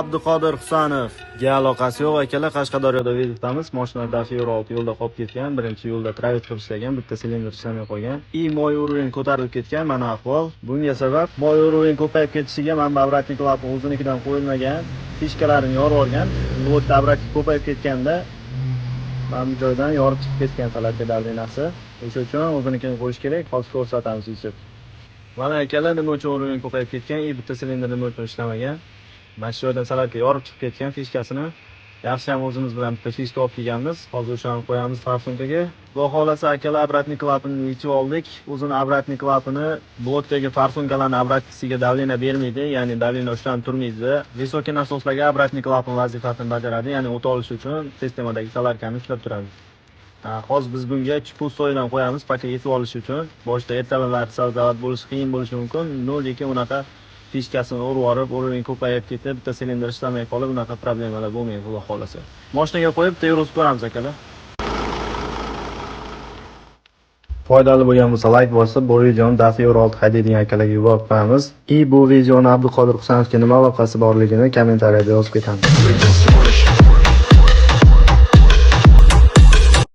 Abduqodir Husanovga aloqasi yo'q akalar. Qashqadaryoda vizitamiz. Mashina Dafi Euro 6 yo'lda qolib ketgan. Birinchi yo'lda travit qilib ishlagan, bitta silindr ishlamay qolgan. И мой уровень ko'tarilib ketgan, mana ahvol. Bunga sabab мой уровень ko'payib ketishiga mana bu обратный клапан o'zinikidan qo'yilmagan, фишка larini yorib olgan. Blokda обратный ko'payib ketganda mana bu joydan yorib chiqib ketgan солярка давления si. O'sha uchun o'zinikini qo'yish kerak. Hozir ko'rsatamiz yechib. Mana akalar, nima uchun уровень ko'payib ketgan и bitta silindr nima uchun ishlamagan. Mana shu joydan солярка yorib chiqib ketgan фишка sini. Yaxshi ham o'zimiz bilan bitta фишка olib kelganmiz. Hozir o'shani qo'yamiz форсунка ga. Xudo xohlasa, akalar, обратный klapanni yechib oldik. O'zini обратный klapani blokdagi форсунка larni обратный siga давление bermaydi, ya'ni давление ushlanib turmaydi. Высокий насос larga обратный klapan vazifasini bajaradi, ya'ni o't olish uchun sistemadagi солярка ni ushlab turadi. Hozir biz bunga пустой dan qo'yamiz, пока yetib olish uchun. Boshida ertalablar sal bo'lishi qiyin bo'lishi mumkin, но lekin unaqa фишка sini urib yuborib, уровень ko'payib ketib, bitta silindr ishlamay qolib, unaqa problemalar bo'lmaydi, xudo xohlasa. Mashinaga qo'yib, bitta yurg'izib ko'ramiz, akalar. Foydali bo'lgan bo'lsa, layk bosib, bu videoni Dafi Euro 6 haydaydigan akalarga yuborib qo'yamiz. И bu videoni Abduqodir Husanovga nima aloqasi borligini kommentariyada yozib ketamiz. Всего лишь